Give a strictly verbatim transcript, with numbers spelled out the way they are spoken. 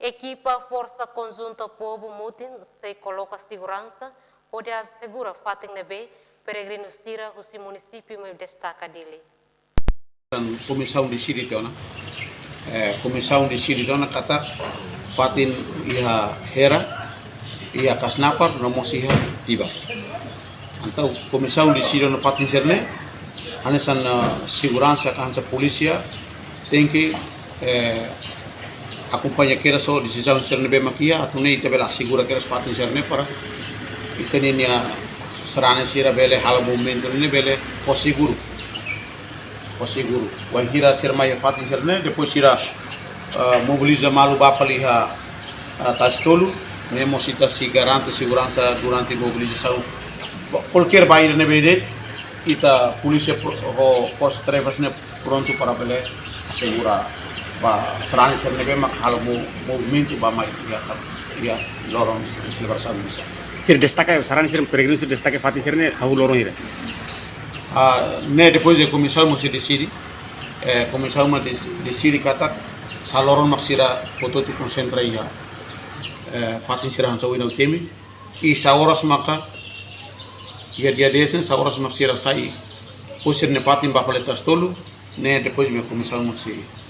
Ekipa Forsa Konjunta Povu mutin sei koloka seguransa hodi asegura fatin ne'ebé peregrinu sira husi munisípiu mai destaka Dili. Komisaun deside tiha ona, eh, komisaun deside tiha ona katak fatin iha Hera, iha Kasnapar, no mós iha Tibar. Entaun komisaun deside ona fatin sira-ne'e, hanesan, eh, seguransa ka hanesan polísia, tenke, eh, akompaña kedas ho desizaun sira ne'ebé mak iha, atu nune'e ita bele asegura kedas fatin sira-ne'e para ita-nia sarani sira bele halo movimentu ne'e bele ho seguru. Ho seguru. Wainhira sira mai fatin sira-ne'e, depois sira, ah, mobiliza malu ba fali iha, ah, Tasi Tolu, ne'e mós ita sei garante seguransa durante mobilizasaun. Kualkér bairru ne'ebé de'it, ita polísia pro-, ho Forsa Trevas ne'e prontu para bele asegura ba sarani sira ne'ebé mak halo mo-, movimentu ba mai iha, iha loron selebrasaun misa. Sira destaka, sarani sira peregrinu sira destaka fatin sira-ne'e hahú loron hira? Ah, ne'e depois de komisaun mós sei deside, eh, komisaun mós des-, deside katak sá loron mak sira hotu-hotu konsentra iha, eh, fatin sira hanesan ohin ha'u temi. I sá oras maka, iha dia dez ne'e, sá oras mak sira sai husi sira-nia fatin ba fali Tasi Tolu, ne'e depois mak komisaun mós sei